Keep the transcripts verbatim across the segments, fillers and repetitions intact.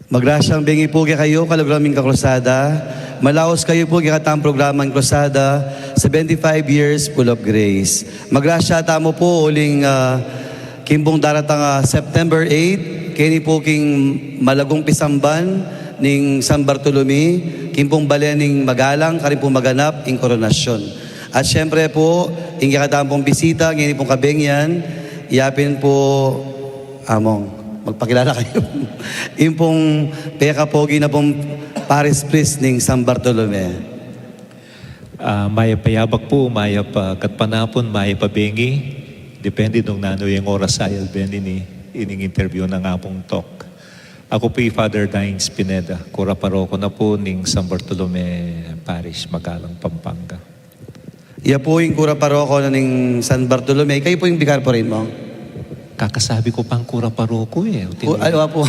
Magrasyang bengi pu kekayu, kaluguran ming kakrusada. Malaus kayu pu kekatang programang Krusada, seventy-five years full of grace. Magrasya tamu pu uling, ah, king pung daratang, ah, September eight, keni pu king malagung pisamban ning San Bartolome, king pung bale ning Magalang, karin pu maganap ing koronasyon. At syempre pu, ing kekatang pung bisita, ngeni pung kabengian, yapin pu, Among, magpakilala kayu. Ing pung pekapogi na pung parish priest ning San Bartolome. Ah, mayap a yabak pu, mayap a gatpanapun, mayap a bengi. Depende nung nanu yang oras a alben ini, ining interview nang Apung Tok. Aku pu i Father Dines Pineda, kura paroko na pu ning San Bartolome Parish, Magalang, Pampanga. Iya pu ing kura paroko na ning San Bartolome. Kayu pu ing vicar foreign mu? Kakasabi ku pang kura paroko e. Ku-, ay, wa pu.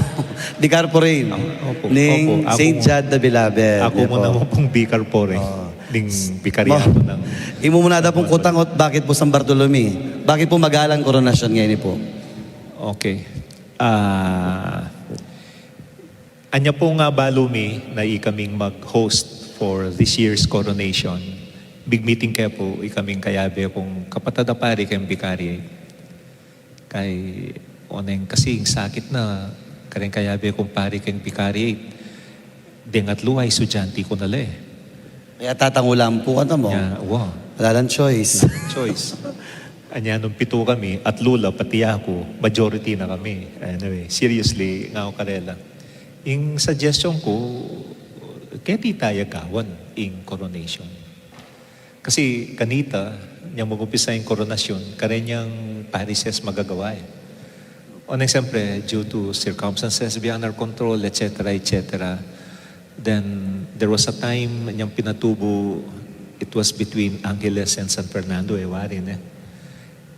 Vicar foreign. Ah, opo, ning opo. Aku Saint mu-, John the Beloved. Aku mu naman pung vicar foreign. Oo. Ning vikaryato nang... Imumuna da pung kutang ot bakit pu San Bartolome? Bakit pu Magalang koronasyon ngeni pu? Okay. Ah, anya pu ing abalu mi na ikaming mag-host for this year's coronation. Big meeting ke pu, ikaming kayabe kung kapatad a pari keng vicariate. Kay oneng kasi ing sakit na, kareng kayabe kung pari keng vicariate, deng atlu a estudyante ku na le. Kaya tatangulan pu, ano mo? Ya, wa. Wala lang choice. Choice. Anya nung pitu kami, atlu la, pati aku, majority na kami. Anyway, seriously, ngana ku karela. Ing suggestion ku, keti taya gawan ing coronation. Kasi kanita, nyang mag-umpisa ing koronasyon, karenyang parishes magagawa e. Oneng siyempre, due to circumstances beyond our control, et cetera, et cetera. Then, there was a time, nyang pinatubu, it was between Angeles and San Fernando, e, wari ne.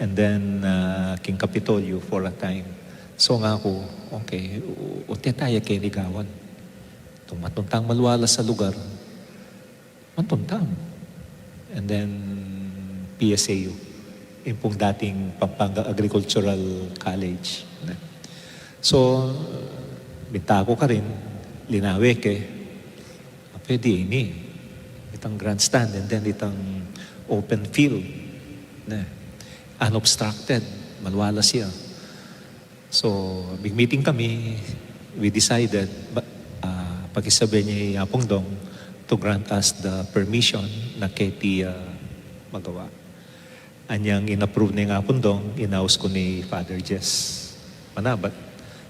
And then, ah, king Kapitolyo for a time. So ngana ku, okay, u-, ute taya keni gawan. Tung matunta ing malualas a lugar, matunta. And then, P S A U, ing pung dating Pampanga Agricultural College, ne? So, minta ku karin, linawe ke, pwede ini, itang grandstand, and then itang open field, ne? Unobstructed, malualas ya. So, big meeting kami, we decided, ba-, ah, pakisabi ne i Apung Dong to grant us the permission na keti, ah, magawa. Anyang in-approve ne i Apung Dong, inaus ku ne i Father Jess. Manabat,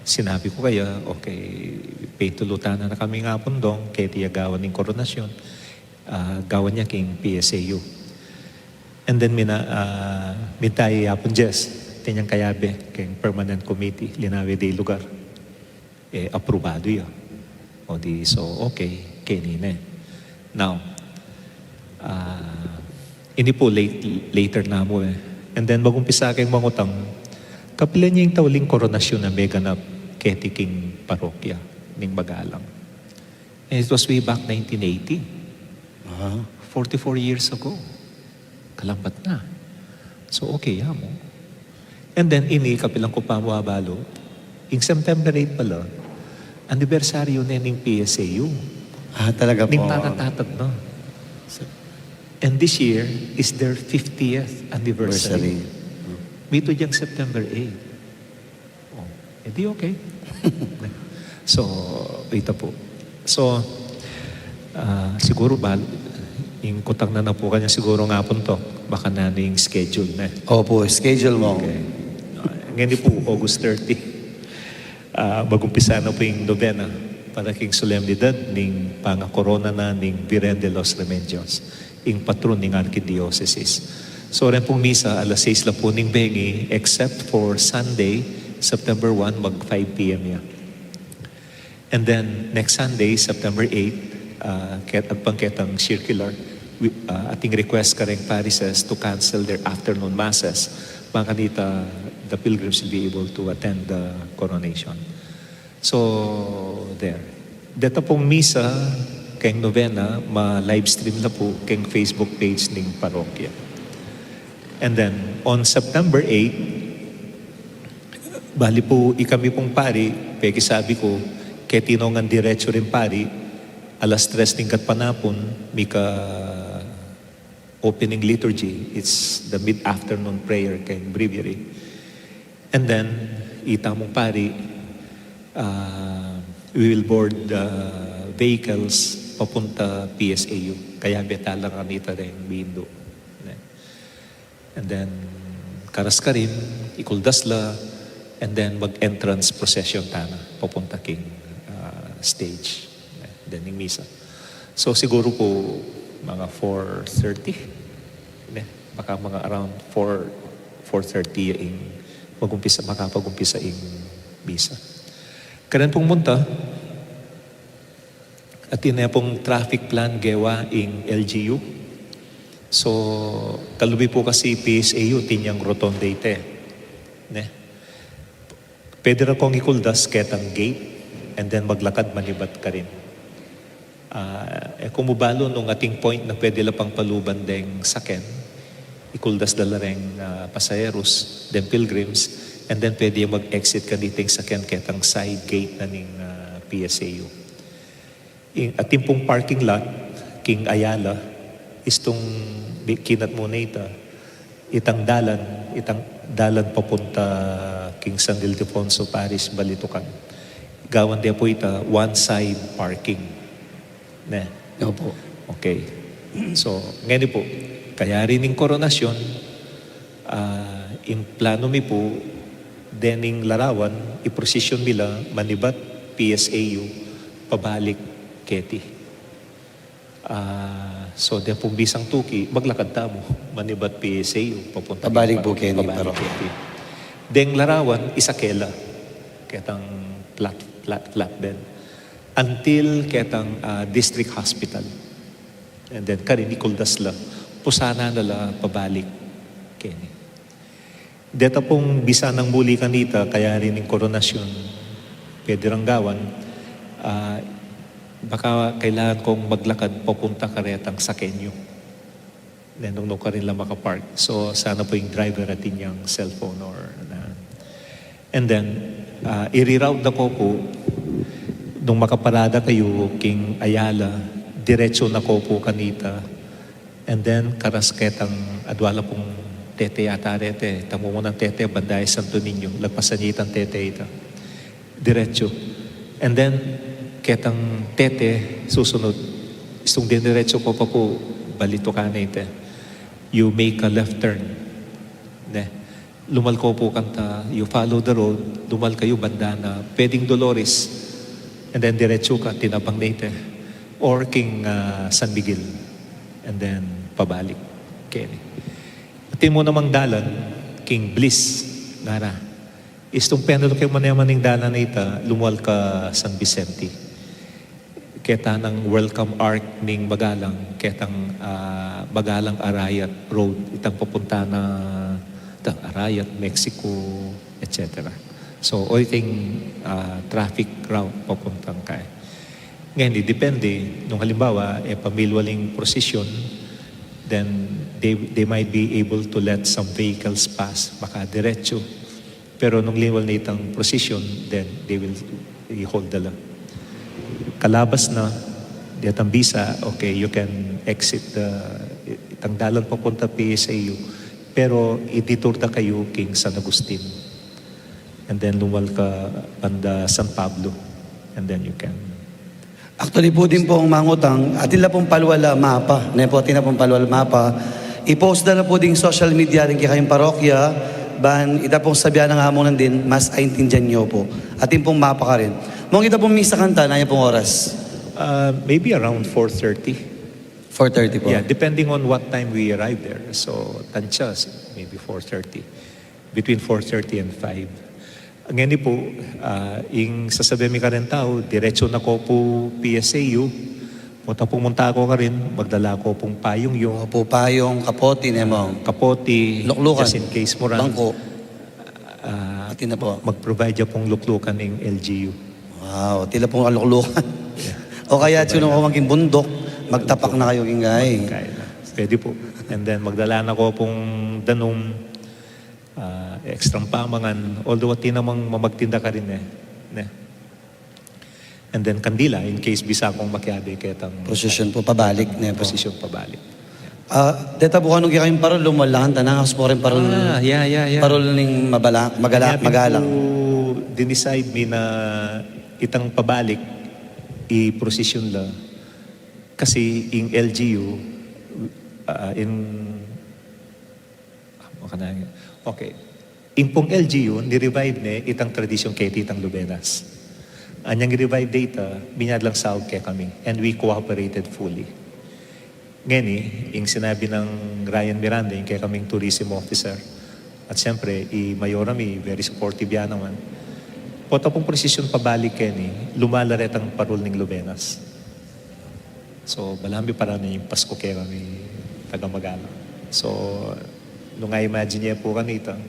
sinabi ku kaya, okay, pitulutan na kami i Apung Dong, keti ya gawan ing koronasyon, ah, gawan ya king P S A U. And then mina-, ah, minta i Apung Jess, iti nyang kayabe keng permanent committee, linawe de ing lugar. E, aprobadu ya. O di, so, okay, keni ne. Now, ah, ini pu late, later na mu e. And then, mag-umpisa keng mangutang, kapilan ya ing tauling koronasyon a meganap keti king parokya ning Magalang? And it was way back nineteen eighty. Aha. Forty-four years ago. Kalambat na. So, okay ya mu. And then, ini, kapilan ku pa mu abalu, ing September eight pala, anibersaryu ne ning P S A U. Ah, talaga ning pu. Pakatatag na. And this year is their fiftieth anniversary. Anniversary. Mitu yang September eight. O, edi okay. So, ita pu. So, ah, siguru bal-, ing kutang na na pu kanya siguru i Apung Tok, baka nanu ing schedule ne. Opu, schedule mu. Okay. Ngeni pu, August thirty. Ah, mag-umpisa na pu ing novena para king solemnidad ning pangakorona na ning Virgen de los Remedios, ing patron ning arkidiosesis. So, reng pung misa, alas sais la pu ning bengi, except for Sunday, September one, mag five P M ya. And then, next Sunday, September eight, ah, ket-, agpang ketang circular, wi-, ah, ating request kareng parishes to cancel their afternoon masses. Bang kanita, the pilgrims will be able to attend the coronation. So, there. Deta pung misa keng novena, ma-livestream la pu keng Facebook page ning parokya. And then, on September eight, bali pu, ikami pung pari, pekisabi ku, Keti no ngan diretsu rin pari, alas tres ning gatpanapun, mika opening liturgy, it's the mid-afternoon prayer keng breviary. And then, ita mung pari, ah, we will board the vehicles papunta P S A U. Kaya beta lang kanita rin window. And then, karas karin, ikuldas la, and then mag-entrance procession tana, papunta king, ah, stage. Then, ing misa. So, siguro po, mga four thirty, ne? Baka mga around four, four thirty ing mag-umpisa, makapag-umpisa ing misa. Karin pung munta, atin ne pung traffic plan gewa ing L G U. So, kalubi po kasi P S A U, atin yang rotonda ita, ne? Pwede ra kong ikuldas ketang gate, and then maglakad manibat karin. Ah, e ku mu balu nung ating point na pwede la pang paluban deng saken, ikuldas da la reng, ah, pasaheros, deng pilgrims, and then pwede mag-exit kanitang saken ketang side gate na ning, ah, P S A U. Ing, atin pung parking lot, king Ayala, istung bi-, kinat mu na ita, itang dalan, itang dalan papunta king San Ildefonso Parish, Balitucan. Gawan de po ita, one side parking. Ne? Opo. Okay. So, ngeni po, kaya rin ing koronasyon, ah, ing plano mi po, dening larawan, iprosesyon mi la, manibat P S A U, pabalik keti. Ah, so, de pung bisang tuki, maglakad tamu, manibat P S A U, papunta Pabalik keti, po keni, pabalik paro. Keti. Deng larawan, isake la, ketang flat, flat, flatbed. Until ketang, ah, district hospital. And then, karin ikuldas la, pusanan na la pabalik keni. Deta pung bisa nang muli kanita, kaya rin ing koronasyon, pwede rang gawan, ah, baka kailangan kong maglakad papunta karetang saken yu. Then, nung, nung karin la makapark. So, sana po ing driver atin yang cellphone or na. And then, ah, i-reroute na ko po, nung makaparada kayu king Ayala, diretso na ko po kanita. And then, karas ketang adwa la pung tete yata rete, tamu mu nang tete, bandai Santo Niño, lagpasan ya itang tete ita. Diretso. And then, ketang tete, susunod. Istung diniretso ko pa po, Balitucan na ita. You make a left turn. Ne? Lumal ko po kanta, you follow the road, lumal kayu banda na, pwedeng Dolores, and then diretso ka, Tinabang na ita, or king, ah, San Miguel, and then pabalik. Okay. Atin mu namang dalan, king Bliss, ngara. Istung penalok ke mu naman ing dalan na ita, lumal ka San Vicente. Keta nang welcome arch ning Bagalang, ketang, ah, Bagalang Arayat Road, itang papunta na, itang Arayat, Mexico, et cetera. So, o iting, ah, traffic route papuntang kay. Ngayon, depende, nung halimbawa, e pamilwaling prosesyon, then they, they might be able to let some vehicles pass, maka diretso. Pero nung linwal na itang prosesyon, then they will i-hold da la. Kalabas na, detang bisa, okay, you can exit the, itang dalan papunta P S A U, pero i-detour da kayu king San Agustin. And then lumal ka banda San Pablo. And then you can Actually po din pong mangutang, atin la pong palwal a mapa, ne po, atin la pong palwal a mapa. I-post da la po ding social media rin kekayung parokya, ban ita pong sabian nang amu nandin, mas aintindian yu po. Atin pong mapa karin. Mung ita pong misa kanita, nanu pong oras? Uh, maybe around four thirty. Four thirty po. Yeah, depending on what time we arrive there. So, tansya, maybe four thirty. Between four thirty and five. Ngeni po, ah, ing sasabian mi kareng tau, diretso na ko po P S A U, o ta pumunta ko karin, magdala ko pong payung yu. Opo, payung, kapote, ne, mung. Kapote, luklukan, just in case mu ran. Bangko. Ah, atin na po. Mag-provide ya pong luklukan ing L G U. Wow, atin la pong luklukan. Yeah. O kaya, atin na po, nung maging bundok, magtapak na kayu king gay. Pwede po. And then, magdala na ko pong danum, ah, extrang pamangan, although atin namang mamagtinda karin, e. Ne? And then kandila, in case bisa kung makiabe ketang prosesyon pu pabalik, ne pu? Prosesyon pabalik. Ah, deta pu kanu kekayung parol, lumalangan ta na, as pu rin parol, ah, yeah, yeah, yeah, parol ning mabala-, magala-, kaya pin magalang pu diniside mi na itang pabalik, i-prosesyon la. Kasi ing L G U, ah, in, ah, makanang, okay. Ing pung L G U, ni-revive ne itang tradisyon keti itang lubenas. Anyang i-revive de ita, minyad lang saug kekami, and we cooperated fully. Ngeni, ing sinabi nang Ryan Miranda, ing kekaming tourism officer, at siyempre, i Mayor ami, very supportive ya naman. Pota pung prosesyon pabalik keni, lumala retang parol ning lubenas. So, balamu pi parani ing Pasko kekami taga Magalang. So, nung i-imagine ye pu kanita,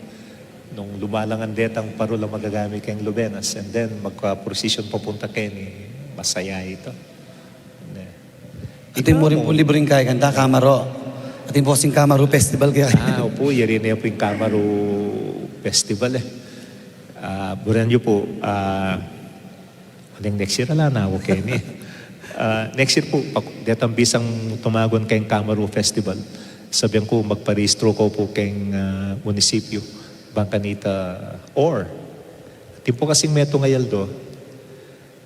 nung lumalangan detang parol a magagami keng lubenas, and then magka-prosesyon papunta keni, masaya ita. Ne. Atin mu rin pu libreng kaya kanta, Kamaru. Atin pu kasing Kamaru Festival kaya. Ah, opu, yari ne pu ing Kamaru Festival, e. Ah, buren yu pu, ah, Uling next year, ala na ku keni. Ah, next year pu, pak-, detang bisang tumagun keng Kamaru Festival, sabian ku, magparehistro ku pu keng, ah, munisipyu, bang kanita, or, atin pu kasing metung a Yaldo,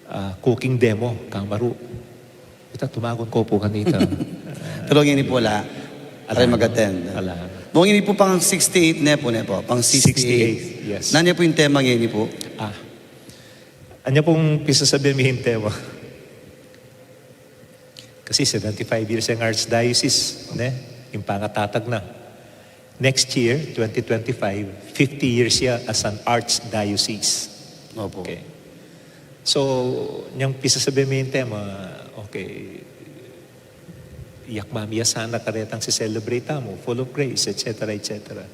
ah, cooking demo, Kamaru. Ita, tumagun ku pu kanita. Pero ngeni pu ala, ala, aray mag-attend. Ala. Mo ngeni pu pang sixty-eight ne pu, ne pu? Pang sixty-eight. Sixty-eight, yes. Nanu pu ing tema ngeni pu? Ah, Anya pung pisasabi mi ing tema? Kasi seventy-five years ing Archdiocese, ne? Ing pangatatag na. Next year, twenty twenty-five, fifty years ya as an Archdiocese. Opo. Okay. So, nyang pisasabi mi ing tema, okay, Yakma mi ya sana karetang si-celebrate tamu, full of grace, et cetera, et cetera.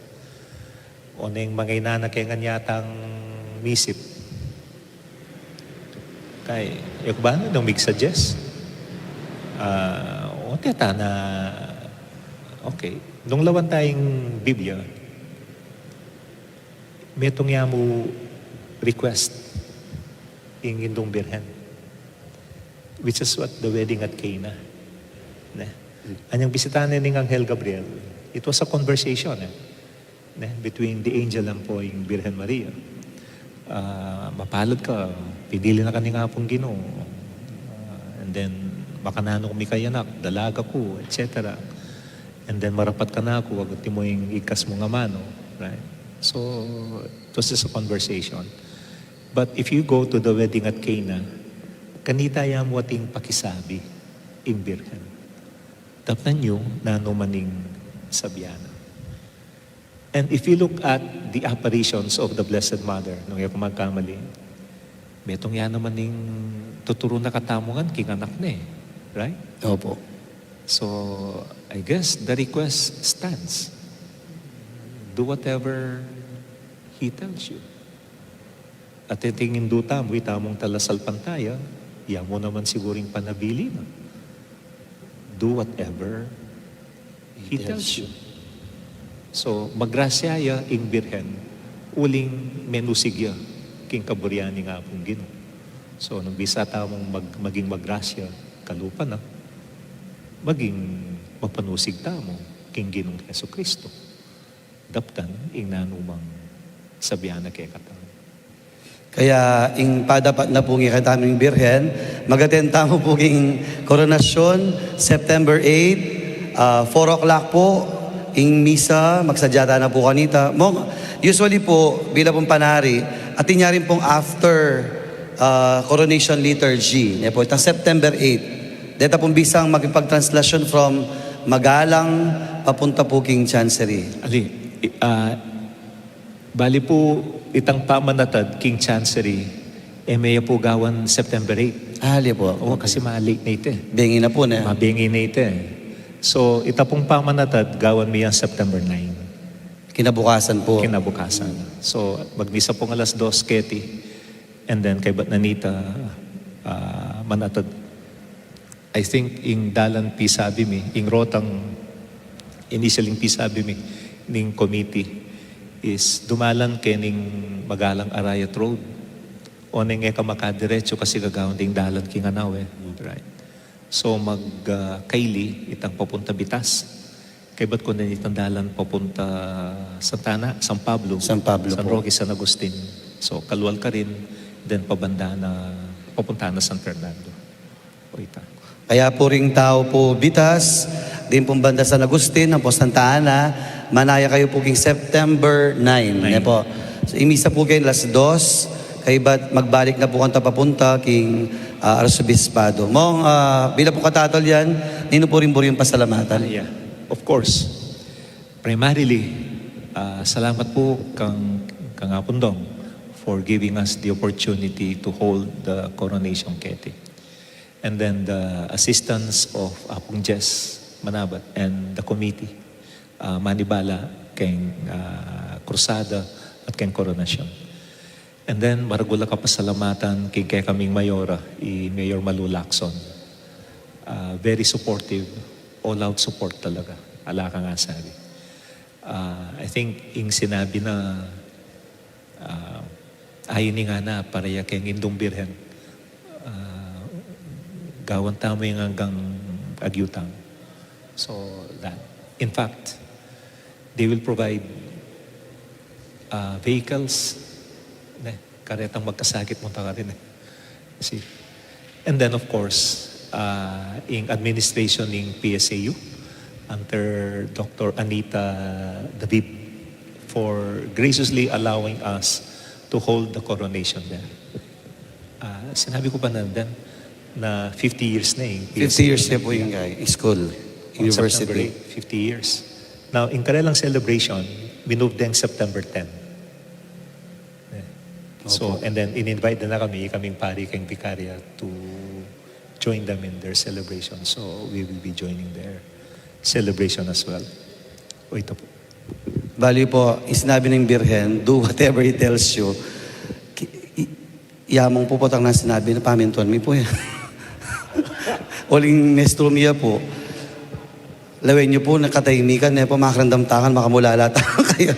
O neng mangainana keng anyatang misip. Kay, e ku ba nung mig-suggest? Ah, o teta na, okay. Nung lawan tayang Biblia, metung ya mu request ing Indung Birhen, which is what the wedding at Cana. Ne? Anyang bisita ne ning Anghel Gabriel, it was a conversation, eh, ne? Between the angel ampo ing Birhen Maria. Ah, mapalad ka, pinili na ka ning Apung Ginu. Ah, and then, makananu ku mikayanak, dalaga ku, et cetera. And then, marapat kanaku, agad timo ing igkas mung amanu, right? So, it was just a conversation. But if you go to the wedding at Cana, kanita ya mu ating pakisabi ing Birhen. Daptan yu nanu man ing sabian na. And if you look at the apparitions of the Blessed Mother, nung e ku magkamali, metung ya naman ing tuturu na katamu ngan king anak ne, right? Opo. So, I guess the request stands. Do whatever he tells you. At iting Indu tamu, itamung talasalpantaya, ya mu naman siguru ing panabilin na. Do whatever he tells you. So, magrasya ya ing Birhen, uling menusig ya king kaburian ning Apung Ginu. So, nung bisa tamung mag-, maging magrasya, kalupa na, maging mapanusig tamu king Ginung Jesucristo. Daptan ing nanumang sabian na kekatamu. Kaya ing padapat na pu king kekatamung Birhen, mag-attend tamu pu king koronasyon, September eight, ah, four o'clock pu, ing misa, magsadya ta na pu kanita. Mo, usually pu, bilang pung pari, atin ya rin pung after, ah, coronation liturgy, ne pu, itang September eight. Deta pung bisang makipagtranslasyon from Magalang papunta pu king Chancery. Ali, i-, ah, Bali pu, itang pamanatad king Chancery, e me ya pu gawan September eight. Ah, ali pu. O, kasi ma-late na ita e. Bengi na pu, ne? Mabengi na ita e. So, ita pung pamanatad, gawan mi yang September nine. Kinabukasan pu. Kinabukasan. So, magmisa pung alas dos keti. And then, kaybat na nita, ah, manatad. I think ing dalan pisabi mi, ing rotang initial ing pisabi mi ning committee is dumalan keni ning Magalang Arayat Road. Oneng e ka makadiretsu kasi gagawan ding dalan king Anao e. Right. So mag, ah, kaili itang papunta Bitas. Kaybat kunan itang dalan papunta Santa Ana, San Pablo, San Pablo San po. Roque, San Agustin. So kalual ka rin, then pabanda na, papunta na San Fernando. O ita. Kaya po ring tau po Bitas, ding pung banda San Agustin, ampo Santa Ana, manaya kayu po king September nine, Nine. ne po. So, imisa po kayu alas dos, kaybat magbalik na po kanita papunta king, ah, Arsobispado. Mong, ah, bilang po katataulian, ninu po ring buri yung pasalamatan? Ah, yeah. Of course. Primarily, ah, salamat po kang, kang Apung Dong for giving us the opportunity to hold the coronation, Keti. And then the assistance of Apung Jess Manabat and the committee, ah, manibala keng, ah, Krusada at keng Koronasyon. And then, maragul a kapasalamatan king kekaming mayora, i Mayor Malu Lacson. Ah, very supportive, all-out support talaga. Ala kang asabi. Ah, I think ing sinabi na, ah, ayni ngana para ya keng Indung Birhen. Ah, gawan tamu ing anggang agyu tamu. So that, in fact, they will provide, ah, vehicles, ne, karetang magkasakit munta karin e. See? And then, of course, ah, ing administration ning P S A U under Doctor Anita David for graciously allowing us to hold the coronation there. Ah, sinabi ko ba na then na fifty years na ing P S A U? Fifty years na po yung, uh, school, On September university. eight, fifty years. Now, in karelang celebration, minove deng September ten. Yeah. So, Opo. And then, in-invite din na kami, kaming pari keng Vicaria to join them in their celebration. So, we will be joining their celebration as well. O, ito po. Bali po, isinabi ning Birhen, "Do whatever he tells you." Ki-, i-, yamong po potang na sinabi na pamintuan mi po yan. Uling maestro mi ya po. Lawen yu po, nakatahimik ka, ne po, makiramdam ta ngan, makamulala ta kaya.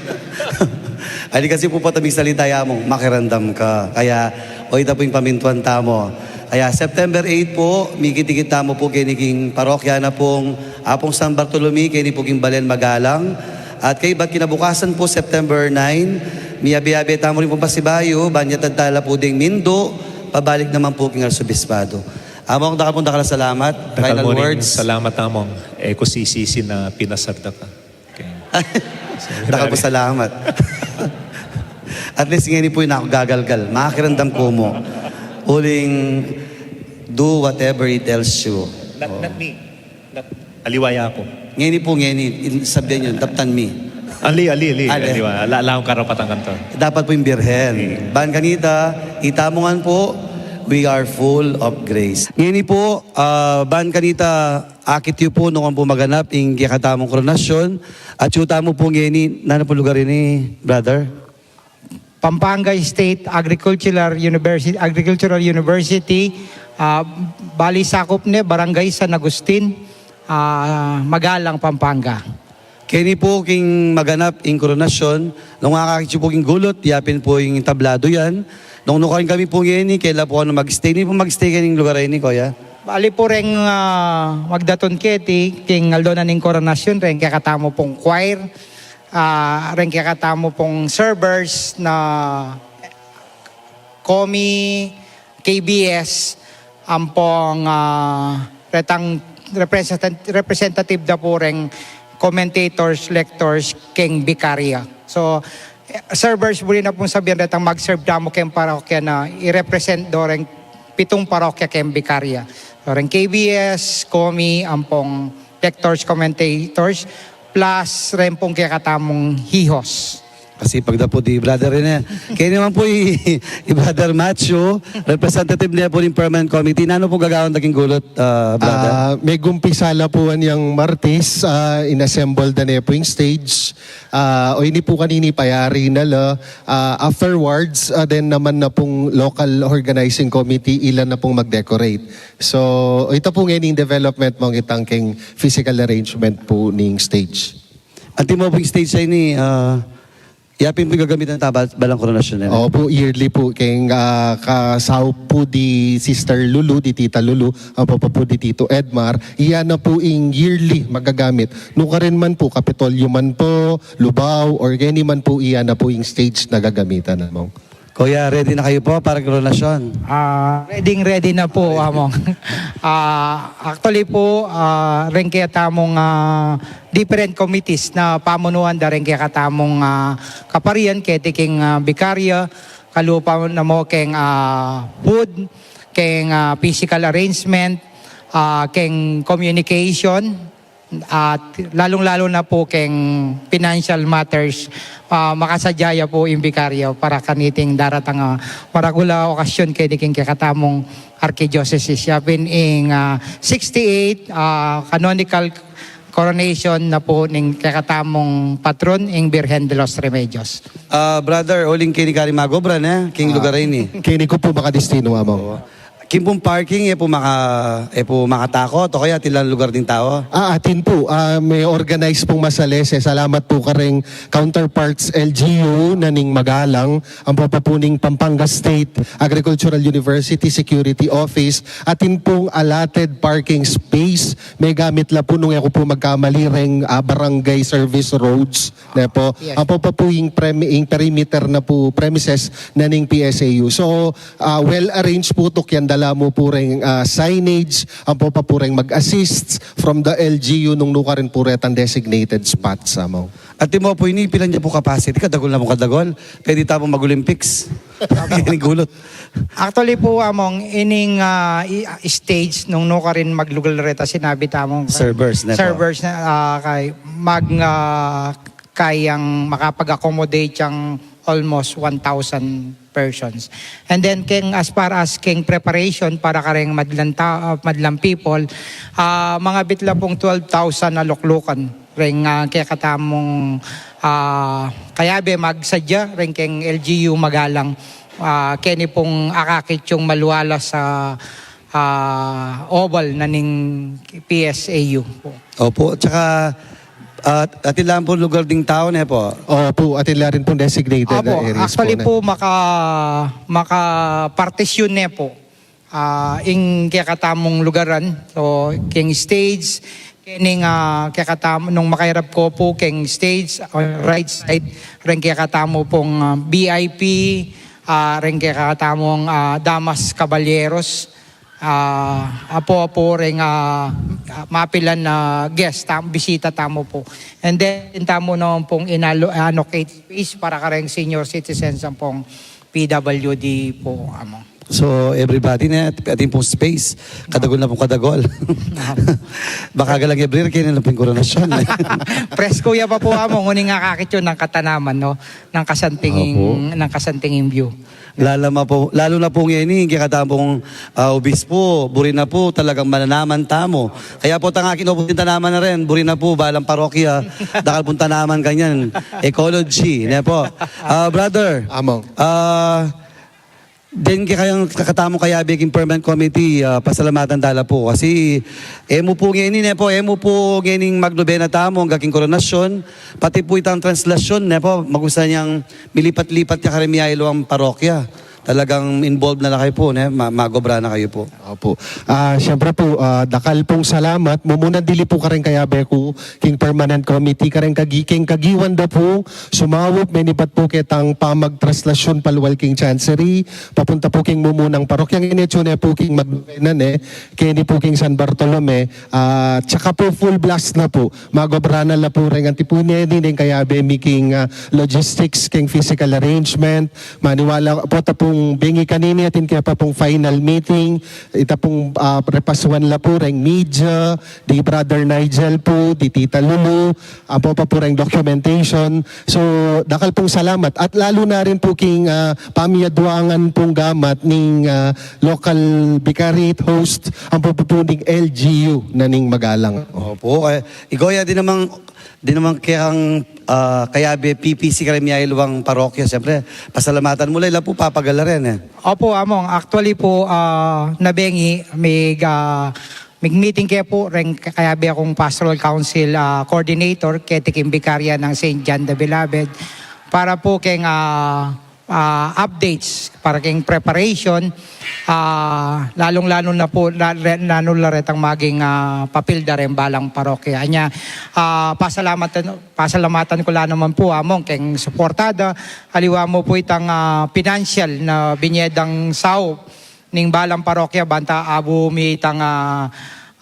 Ali kasi po pota migsalita ya mung, makiramdam ka. Kaya, o ita po ing pamintuan tamu. Kaya September eight po, mikit-ikit tamu po keni king parokya na pung Apung San Bartolome, keni po king Balen Magalang. At kaybat kinabukasan po, September nine, miyabe-yabe tamu rin pung pasibayu, ban ya tadtala po ding Mindu, pabalik naman po king Arsobispado. Among, dakal pong dakal a salamat. Dakal mu ring salamat, Among. E ku sisisi na pinasarda ka. Okay. Dakal pong salamat. At least ngeni po, e na ku gagalgal. Makiramdam ku mu. Uling do whatever he tells you. Not, not me. Not, aliwa ya ku. Ngeni po, ngeni, in-, sabian yu, daptan mi. Ali, ali, ali. Ali. Aliwa. Ala, ala kung karapatan kanita. Dapat po ing Birhen. Hmm. Ban kanita, ita mu ngan po, we are full of grace. Ngeni po, ah, ban kanita, akit yu po, nung kan po maganap ing kekatamung koronasyon, atsu tamu po ngeni, nanu pung lugar ini, brother? Pampanga State Agricultural University, Agricultural University, ah, bali sakup ne Barangay San Agustin, ah, Magalang, Pampanga. Keni po king maganap ing koronasyon, nung akakit yu po king gulut, yapin po ing tablado yan. Nung nukarin kami po ngeni, kela po kanu mag-stay? Ini po mag-stay keni king lugar a ini, kuya? Bali po reng, ah, magdatun keti, king aldo na ning koronasyon, reng kekatamu pong choir, ah, reng kekatamu pong servers na Komi, K B S, ampong, ah, retang representat-, representative da po reng commentators, lectors, keng Vicaria. So, eh, servers, buri na pong sabian retang mag-serve da mo keng parokya na i-represent do reng pitung parokya keng Vicaria. So, reng K B S, Komi, ampong lectors, commentators, plus reng pong kekatamung hihos. Kasi pagdapu di Brother Rene. Kaya naman po i, i Brother Matthew, representative ne po ning Permanent Committee. Nanu po gagawan da king gulut, ah, Brother? Ah, megumpisa la po yang Martes, ah, inassemble da ne po ing stage. Ah, o ini po kanini payari na la, ah, afterwards, ah, then naman na pong local organizing committee, ila na pong mag-decorate. So, ita po ngeni ing development mung itang keng physical arrangement po ning stage. Antimo pung stage a ini, ah, Yapin pu ing gagamitan ta bal-, balang koronasyon na. Opo, yearly pu. Keng, ah, kasaup pu di Sister Lulu, di Tita Lulu, ampo pa pu di Tito Edmar, iya na pu ing yearly magagamit. Nukarin man pu, Kapitolyo man pu, Lubao, or keni man pu, iya na pu ing stage na gagamitan, Among. Kuya, ready na kayu pu para koronasyon? Ah, ready, ready na pu, Among. Ah, actually pu, ah, reng kekatamung, ah, different committees na pamunuan da reng kekatamung, ah, kaparian, keti king, ah, bikarya, kalupa na mu keng, ah, food, keng, ah, physical arrangement, ah, keng communication, at lalung-lalu na pu keng financial matters, ah, makasadya ya pu ing bikaryo para kaniting daratang, ah, maragul a okasyon keni king kekatamung archidiocesis. Yapin ing, ah, sixty-eight, ah, canonical coronation na pu ning kekatamung patron, ing Birhen de los Remedios. Ah, brother, uling keni karing magobra na king lugar ini. Keni ku pu makadestinu, Among. King pung parking, e pu maka-, e pu makatakot, o kaya atin lang lugar ding tau? Ah, atin pu, ah, me-organize pung masalese. Salamat pu kareng counterparts L G U na ning Magalang, ampo pa pu ning Pampanga State Agricultural University Security Office. Atin pung allotted parking space, megamit la pu nung e ku pu magkamali reng, ah, barangay service roads, ne pu. Yes. Ampo pa pu ing prem-, ing perimeter na pu premises na ning P S A U. So, ah, well arranged pu, tukian da la mu pu reng, ah, signage, ampo pa pu reng mag-assist from the L G U nung nukarin pu retang designated spots, Among. At iti mu pu ini, pilan ya pu capacity? Kadagul na pu, kadagul. Pwede tamu mag-Olympics. Ini gulut. Actually pu, Among, ining, ah, i-, stage nung nukarin maglugal reta, sinabi tamu, servers na pu. Servers na, ah, kay mag, ah, kayang makapag-accommodate yang almost one thousand persons. And then, keng, as far as keng preparation para kareng madlang ta-, ah, madlang people, ah, mangabit la pung twelve thousand a luklukan reng, ah, kekatamung, ah, kayabe magsadya reng keng L G U Magalang, ah, keni pung akakit yung malualas a, ah, oval na ning P S A U pu. Opo, tsaka, ah, atin la pu lugar ding tau, ne pu? Opo, atin la rin pung designated areas pu, ne? Opo, actually pu, maka-, maka-partition ne pu. Ah, ing kekatamung lugaran, so, keng stage, kening, ah, kekatam-, nung makairap ko pu, keng stage, on right side, reng kekatamu pung, ah, V I P, ah, reng kekatamung, ah, damas, kabalyeros, ah, apo-apo reng, ah, mapilan na guest tam-, bisita tamu pu. And then, tamu naman pung inalo-, allocate space para kareng senior citizens ampong P W D pu, Among. So, everybody ne, atin pung space. Kadagul na pung kadagul. Baka galang Gabriel, kaya na pung koronasyon. Presko ya pa pu, Among, uling akakit yung nang katanaman, no? Nang kasantinging, opo, nang kasantinging view. Lalo na pu, lalo na pu ngeni, ing kekatamung, ah, obispo, buri na pu talagang mananaman tamu. Kaya pu, tang akin, o pu, tanaman na rin, buri na pu, balang parokya, dakal pung tanaman kanyan, ecology, ne pu. Ah, brother, Among. Ah, deng kekayang kekatamung kayabe king permanent committee, ah, pasalamatan da la pu. Kasi, e mu pu ngeni, ne pu, e mu pu ngening magnobena tamu, anggang king koronasyon, pati pu itang translasyon, ne pu, magusa yang milipat-lipat ya kareng miyayaliwang parokya. Talagang involved na la kayu pu, ne? Ma-, magobra na kayu pu. Opo. Ah, siyempre pu, ah, dakal pung salamat. Mumuna dili pu kareng kayabe ku, king permanent committee, kareng kagi-, king kagiwan da pu, sumaup, menipat pu ketang pamagtraslasyon palual king chancery, papunta pu king mumunang parokya. Ngeni, atsu ne pu king magnobenan, e, keni pu king San Bartolome, ah, tsaka pu full blast na pu. Magobra na la pu reng antipon ne, deng kayabe mi king, ah, logistics, king physical arrangement. Maniwala pu ta pung bengi kanini atin ke pa pung final meeting, ita pung, ah, repasuan la pu reng media, di Brother Nigel pu, di Tita Lulu, ampo pa pu reng documentation. So, dakal pung salamat. At lalu na rin pu king, ah, pamiyaduangan pung gamat ning, ah, local vicariate host, ampo pa pu ning L G U na ning Magalang. Opo, e, igoya din namang, din namang kekang, ah, kayabe P P C kareng miyayaliwang parokya, siyempre, pasalamatan mu la, ila pu papagal la rin, e. Opo, Among. Actually pu, ah, nabengi, mig, ah, mig-meeting ke pu reng kayabe kung Pastoral Council, ah, Coordinator, keti king Bikarya nang Saint John the Beloved. para po keng, ah, ah, updates, para keng preparation, ah, lalung-lalo na po, la-, re-, lalo la retang maging, ah, papil da reng balang parokya. Anya, ah, pasalamatan, pasalamatan ku la naman po, Among, keng suporta da, aliwa mu po itang, ah, pinansyal na binie dang saup ning balang parokya, banta abu mi itang, ah,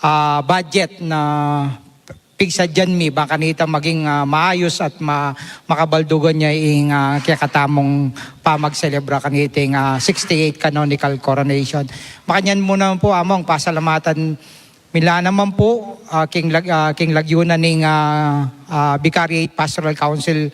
ah, budget na pigsadyan mi, bang kanita maging, ah, maayus at ma-, makabaldugan ya ing, ah, kekatamung pamagselebra kaniting, ah, sixty-eight canonical coronation. Makanyan mu naman po, Among, pasalamatan mi la naman po, ah, king lag-, ah, king lagyu na ning, ah, ah, Vicariate Pastoral Council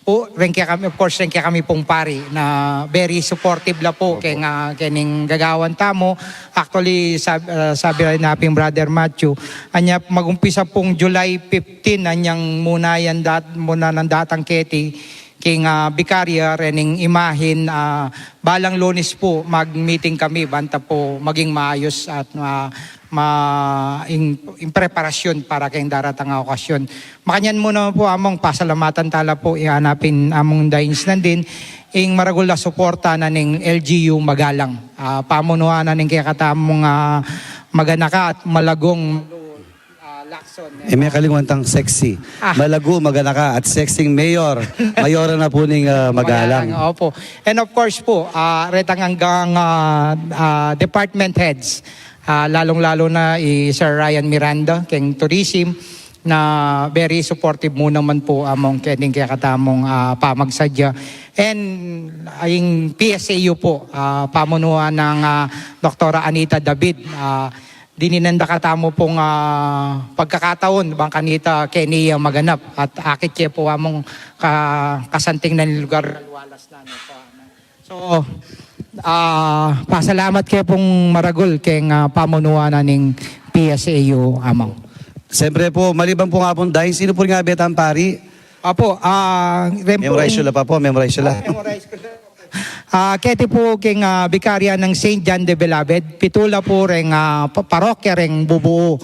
po, reng kekami, of course, reng kekami pung pari na very supportive la po keng, ah, kening gagawan tamu. Actually, sab-, ah, sabi rin na ping Brother Matthew, anya magumpisa pung July fifteen, anyang muna yan dat-, muna nang datang keti, king, ah, Vicaria, rening imahin, ah, balang Lunes po, mag-meeting kami, banta po maging maayos at, ah, ma-, ing, ing preparasyon para keng daratang a okasyon. Makanyan mu naman po, Among, pasalamatan tala po, ianapin Among Dains nandin, ing maragul a suporta na ning L G U Magalang. Ah, pamunuan na ning kekatamung, ah, maganaka at malagung, ah, Lacson. E, me kalingwan tang sexy. Ah. Malagu, maganaka, at sexy mayor. Mayora na po ning, ah, Magalang. Magalang, opo. And of course po, ah, retang anggang, ah, ah, department heads. Ah, lalung-lalo na i Sir Ryan Miranda, keng tourism, na very supportive mu naman po, Among, kening kekatamung, ah, pamagsadya. And, ah, ing P S A U po, ah, pamunuan nang, ah, Doktora Anita David, ah, dinan da katamu pung, ah, pagkakataun, bang kanita keni, ah, maganap. At akit ke po, Among, ka-, kasanting na ning lugar, Lualas na, no po, ano. So, ah, pasalamat ke pung maragul keng, ah, pamunuan na ning P S A U, Among. Siyempre po, maliban po nga pong Dains, sino po ring abe tang pari? Apo, ah, ren po. Memorize yu la pa po, memorize yu la. Ah, keti po keng, ah, Vicaria nang Saint John the Beloved, pitu la po reng, ah, pa-, parokya reng bubu.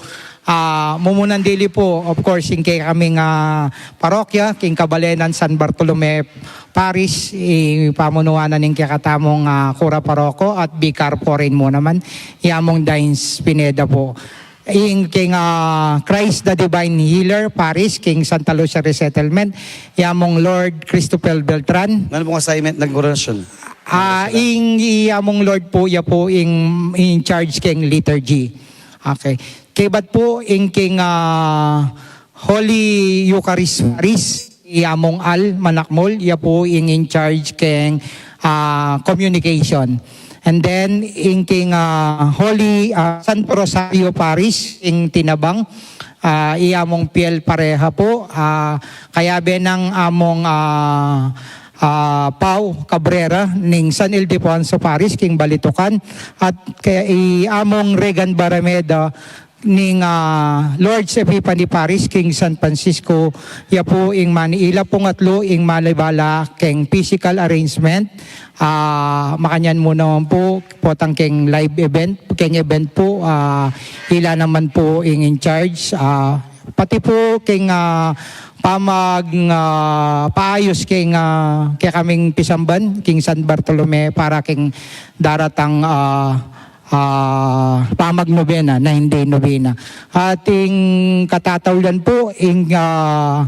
Ah, mumunan dili po, of course, ing kekaming, ah, parokya, king kabalenan San Bartolome Parish, i pamunuan na ning kekatamung, ah, kura paroko at bikar po rin mu naman, i Among Dains Pineda po. Ing king, ah, Christ the Divine Healer Parish, king Santa Lucia Resettlement, i Among Lord Christopher Beltran. Nanu pong assignment nang koronasyon? Ah, ing, i Among Lord po, ya po ing in charge king liturgy. Okay. Kaybat po ing king, ah, Holy Eucharist Parish, i Among Al Manakmul, ya po ing in charge keng, ah, communication. And then, ing king, ah, Holy, ah, Santo Rosario Parish, ing Tinabang, ah, i Among Piel Pareha po, ah, kayabe nang Among, ah, ah, Pau Cabrera, ning San Ildefonso Parish, king Balitukan, at kaya i Among Regan Barameda, ning, ah, Lord's Epiphany Parish, king San Francisco, ya po ing mani-, ila pung atlu ing malibala keng physical arrangement, ah, makanyan mu naman po, potang keng live event, keng event po, ah, ila naman po ing in charge, ah, pati po keng, ah, pamag-, ah, paayos keng, ah, kekaming pisamban, king San Bartolome para keng daratang, ah, ah, pamagnobena, nine-day novena. At ing katataulan po, ing, ah,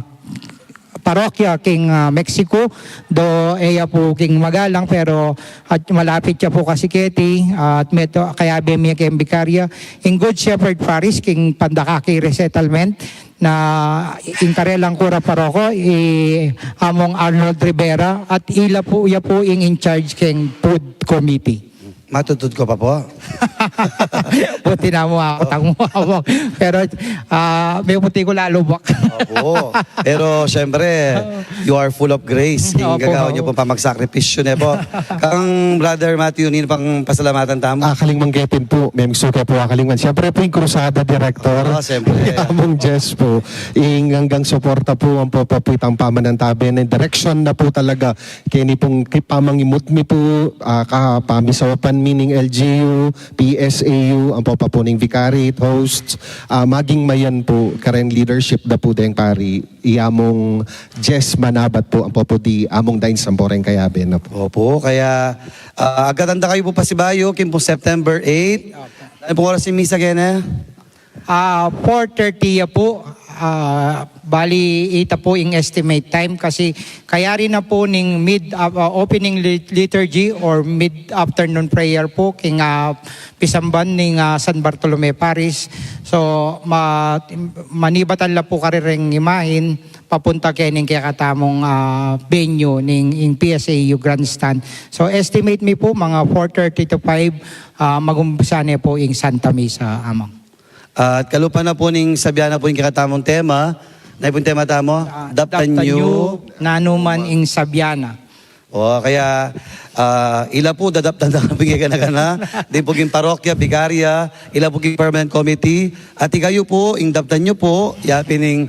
parokya king, ah, Mexico, do e ya po king Magalang, pero at malapit ya po kasi keti, at meto, kayabe mi keng Vicaria, ing Good Shepherd Parish, king Pandakaki Resettlement, na ing karelang kura paroko, i Among Arnold Rivera, at ila po, ya po ing in charge keng food committee. Matudtud ko pa po. Buti na mu ako, tang mu ako. Pero, ah, me puti ku lalu bak. Opo. Pero, siyempre, you are full of grace. King Opo, gagawan niyo opo. Pong pamagsakripisyo ne po. Kang Brother Matthew, ninu pang pasalamatan tamu? Ah, kaling manggetin po, memsuke po, ah, kaling man. Siyempre po, ing Cruzada Director. Oo, siyempre. Among Jess po, ing anggang suporta po, ang po, po, po, itang pamanantabe na direksyon na po talaga. Keni pong ki-, pamangimut mi po, ah, kapamisawapan meaning L G U, P S A U, ampo pa pu ning vicariate, hosts, ah, maging mayan pu, kareng leadership da pu deng pari, i Among Jess Manabat pu, ampo pu di Among Dines ampo reng kayabe na pu. Opo, kaya, ah, agkatan da kayu pu pasibayu, king pu September eight. Opo. Ano pung oras ing misa keni? Ah, four thirty ya pu. Ah, bali, ita pu ing estimate time kasi kayari na pu ning mid, ah, ah, opening lit-, liturgy or mid-afternoon prayer pu king, ah, pisamban ning, ah, San Bartolome Parish. So, ma-, manibatan la pu karing imahin papunta kening kekatamung, ah, venue ning, ing P S A U grandstand. So, estimate mi pu, mga four thirty to five, ah, mag-umpisa ne pu ing Santa Misa, Among. At kalupa na pu ning sabian na pu ing kekatamung tema, na pu ing tema tamu, ah, daptan yu, nanu man ing sabian na. O, kaya, ah, ila pu, dadaptan da pu ing kagana-gana, ding pu king parokya, bikarya, ila pu king permanent committee, at ikayu pu, ing daptan yu pu, yapin ing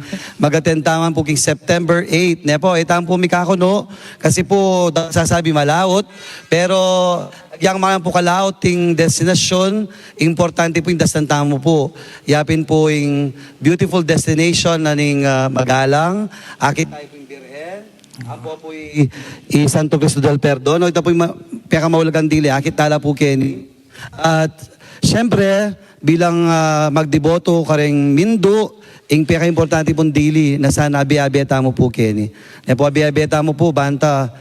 mag-attend tamu pu king September eight, ne pu, e tamu pu mikakunu, kasi pu, da-, sasabi malaut, pero, yang mga pu kalaut ing destinasyon, importante pu ing dastan tamu pu. Yapin pu ing beautiful destination na ning, ah, Magalang, akit tayu pu ing Birhen, ampo pu i, i Santo Cristo del Perdon, o ita pu ing ma-, pekamaulagang dili, akit tala pu keni. At, siyempre, bilang, ah, magdeboto kareng mindu, ing pekaimportante pung dili, na sana abe-abe tamu pu keni. Ne pu abe-abe tamu pu, banta,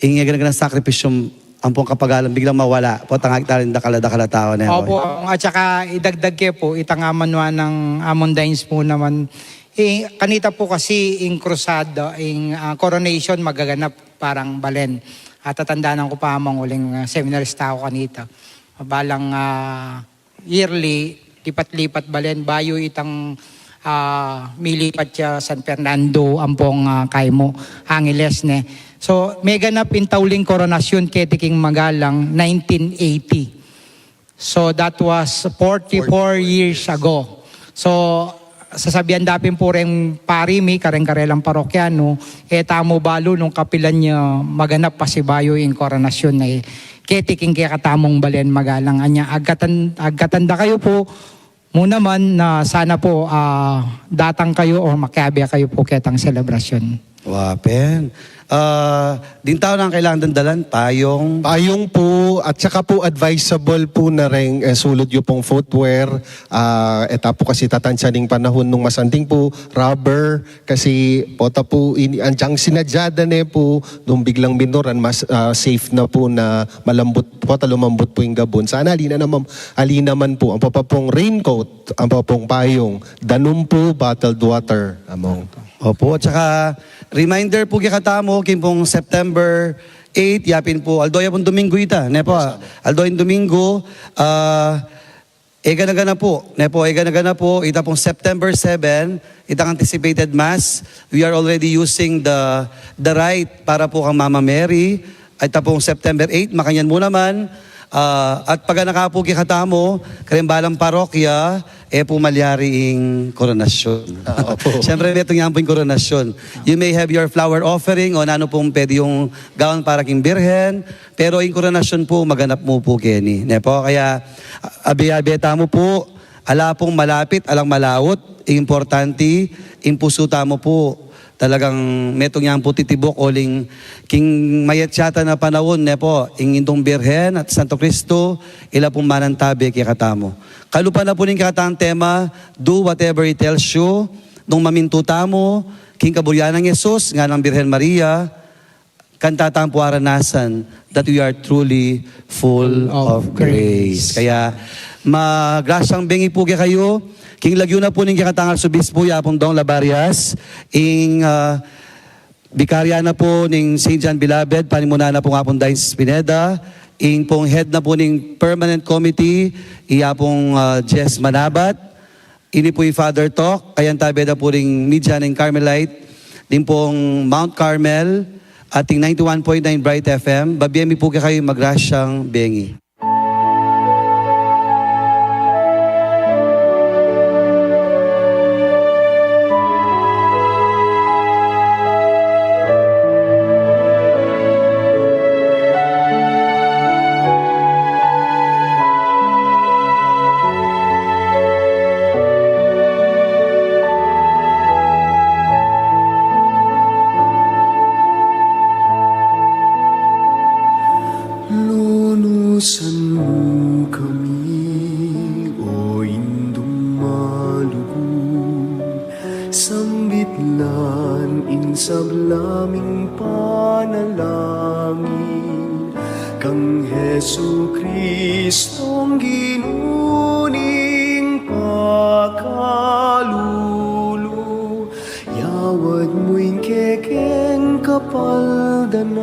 ing kagana-ganang sakripisyu, ampong kapagalan, biglang mawala. Potang akit tala ing dakal a, dakal a tau, ne? Opo, at saka idagdag ke pu, itang amanwa nang Among Dines pu naman. Eh, kanita pu kasi ing crusade, ing, ah, coronation magaganap parang balen. At tatandanan ku pa, Among, uling, ah, seminarista ku kanita. Balang, ah, yearly, lipat-lipat balen, bayu itang, ah, milipat ya San Fernando, ampong, ah, kaymu, Angeles, ne. So, meganap ing tauling koronasyon keti king Magalang, nineteen eighty. So, that was forty-four years ago. So, sasabian da pin pu reng pari mi, kareng karelang parokyanu, e tamu balu nung kapilan ya maganap pasibayu ing koronasyon na, e, keti king kekatamung balen Magalang. Anya, agkatan, agkatan da kayu pu, mu naman na sana pu, ah, datang kayu o makiabe kayu pu ketang selebrasyon. Wa pin. Ah, ding tau nang kailangan dandalan, payung. Payung pu, at saka pu advisable pu na reng, eh, sulud yu pung footwear, ah, e ta pu kasi tatansya ning panahun nung masanting pu, rubber, kasi pota pu ini, anjang sinadya da ne pu, nung biglang minuran, mas, ah, safe na pu na malambut, pota lumambut pu ing gabun. Sana ali na naman, ali naman pu, ampo pa pung raincoat, ampo pung payung, danum pu, bottled water, Among. Opo, at saka reminder pu kekatamu, king pung September eight, yapin pu, aldo ya pung Domingo ita, ne pu? Aldo yang Domingo, ah, e gana-gana pu, ne pu, e gana-gana pu, ita pung September seven, itang anticipated mass, we are already using the, the rite para pu kang Mama Mary, ita pung September eight, makanyan mu naman, ah, at paganaka pu kekatamu, kareng balang parokya, e pu malyari ing koronasyon. Ah, opo. Siyempre, metung yan pu ing koronasyon. You may have your flower offering o nanu pung pwede yung gawan para king Birhen, pero ing koronasyon pu, maganap mu pu keni. Ne pu? Kaya, a-, abe-abe tamu pu, ala pung malapit, alang malaut, ing importante, ing pusu tamu pu, talagang metung yang pu titibuk uling king mayat ya ta na panaun, ne pu, ing Indung Birhen at Santo Cristo, ila pung manantabe kekatamu. Kalupa na pu ning kekatang tema, do whatever he tells you, nung mamintu tamu, king kaburyan nang Jesus, ngan nang Birhen Maria, kanta tang puaranasan that we are truly full of grace. Kaya, magrasyang bengi pu kekayu, king lagyu na pu ning kekatang Arsobispo, ya pung Dong Labarias, ing, ah, bikarya na pu ning Saint John Beloved, panimunan na pu nang Apung Dines Pineda, ing pung head na pu ning permanent committee, i Apung, ah, Jess Manabat, ini pu i Father Talk, kayantabe da pu ring media ning Carmelite, ding pung Mount Carmel, at ding ninety-one point nine Bright F M, babie mi pu kekayu, magrasyang bengi. Ing sabla ming panalangin kang Jesucristong Ginu ning pakalulu, yawad mu ing kekeng kapaldanan.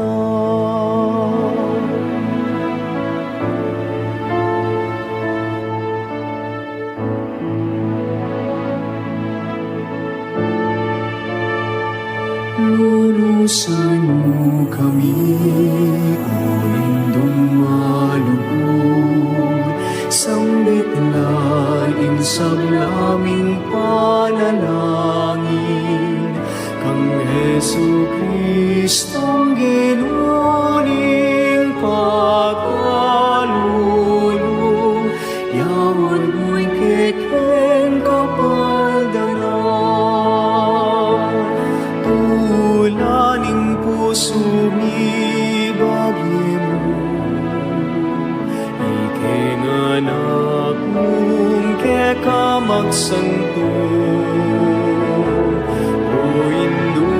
Lunusan mu kami, O Indung malugud, sambit la ing sabla ming panalangin kang Jesucristong Ginu ning pakalulu, yawad mu ing kekeng kapaldanan. Tula ning pusu mi, ibage mu ing kekeng anak mung keka magsantu. O Indu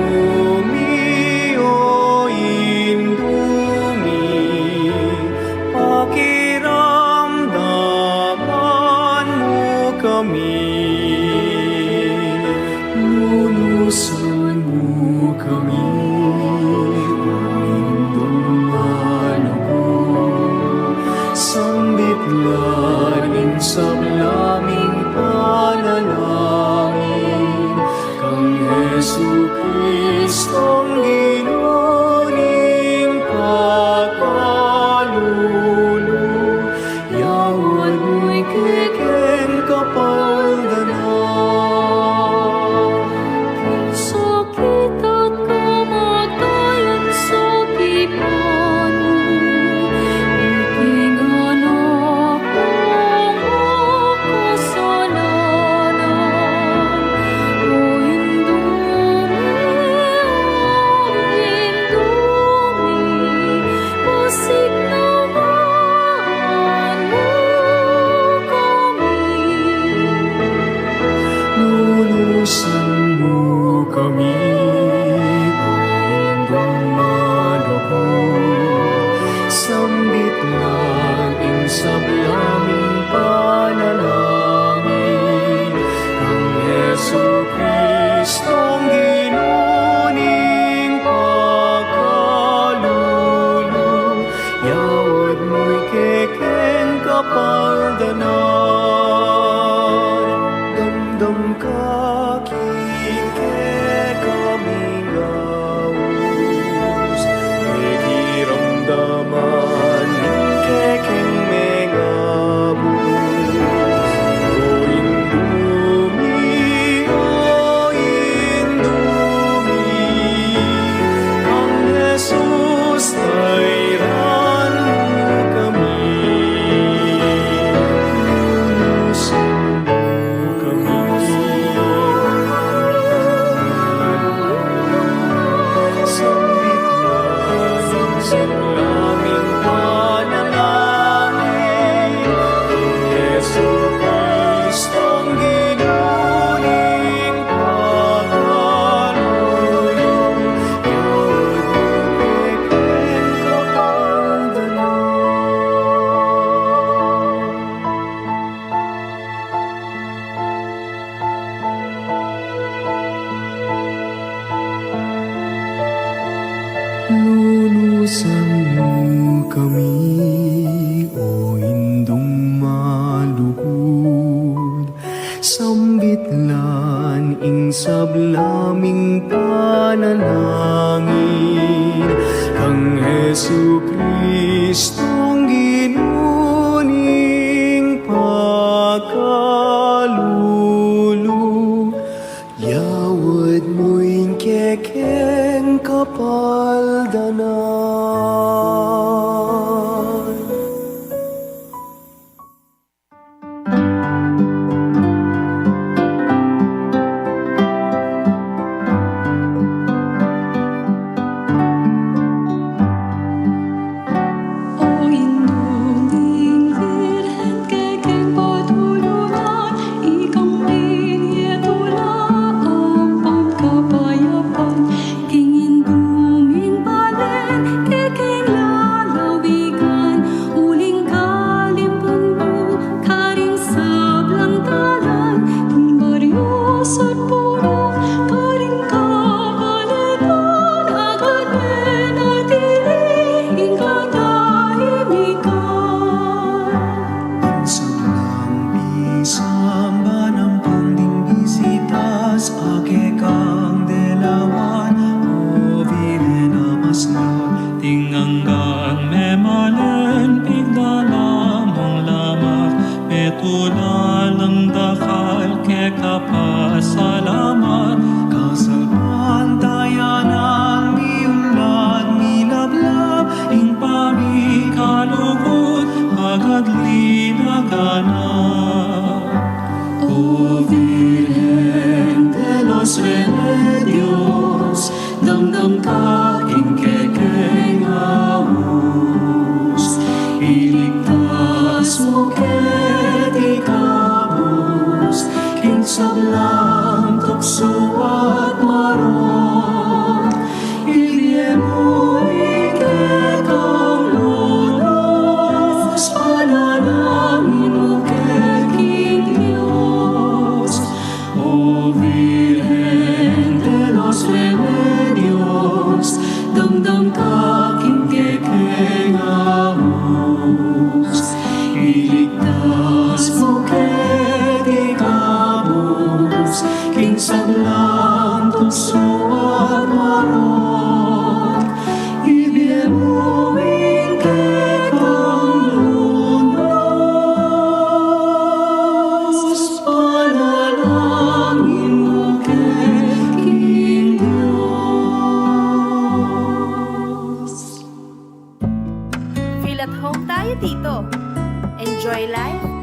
mi, O Indu mi, pakiramdaman mu kami. Lunusan mu kami, O Indung malugud, sambit la ing sabla ming panalangin kang Jesucristong Ginu ning pakalulu, yawad mu ing kekeng kapaldanan. Sakit at kamatayan sa tipan mu, ikinganak mung makasalanan. O Indu mi, O Indu mi, pasignawan mu kami. Lunusan mu kami, O Indung malugud, sambit la ing sabla ming panalangin kang Jesucristong Ginu ning pakalulu, yawad mu ing kekeng kapaldanan. Damdam ka king kekaming aus, pakiramdaman ing kekeng mengabus. O Indu mi, O Indu mi, kang Jesus tayran mu kami. Lunusan mu kami. Sambit la ing sabla ming panalangin kang Jesucristong Ginu ning pakalulu, yawad mu ing kekeng kapaldanan. Lunusan mu kami, O Indung malugud, sambit la ing sabla ming panalangin kang Jesucristong Ginu ning pakalulu, yawad mu ing kekeng kapaldanan. Virgen de los Remedios, damdam ka king kekeng aus, iligtas mu keti kabus king sablang